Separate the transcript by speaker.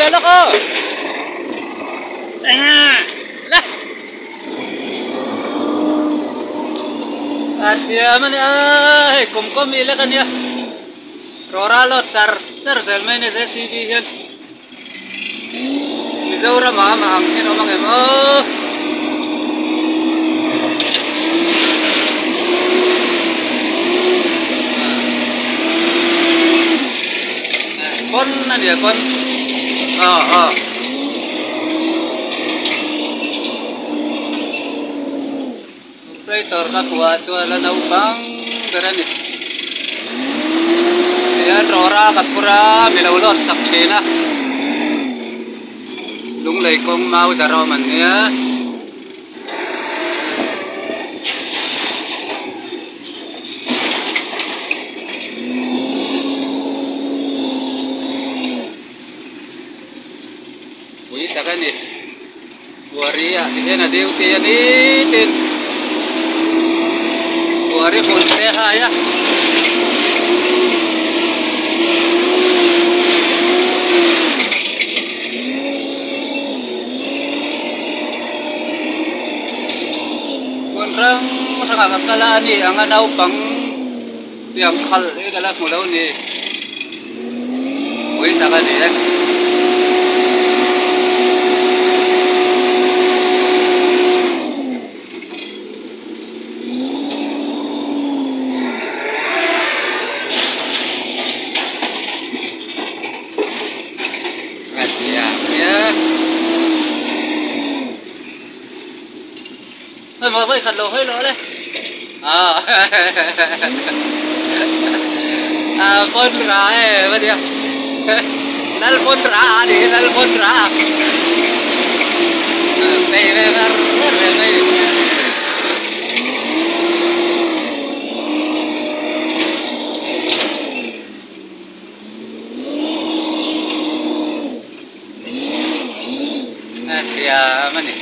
Speaker 1: leh lawk aw. La. A thiam a nia hei kum kawm i lek a nia. Rawra lawt char char zel mai a nia JCB hian. Mizoram ah amah ang hian awm ang em aw. Pawn a nia pawn aw aw. Operator ka kuah chuan la naupang ber a ni. Tihian rawra ka phur a, mi lo lawt sak thin a. Lunglei kawng mau dar a awm an nia. Pui tak a ni. Buari ah ti hian a duty a ni tin buari hmun te hai a. Hmun hrang hrangah ka kal a ani ang a naupang piang khalh hi ka la hmu lo ni. Pui tak a ni e. Hei maw vawi khat lo hawi lo le. A pawn ra e va nia. Lal pawn ra a ni lal pawn ra. Vei ve ver ver ve mai. A thiam a ni.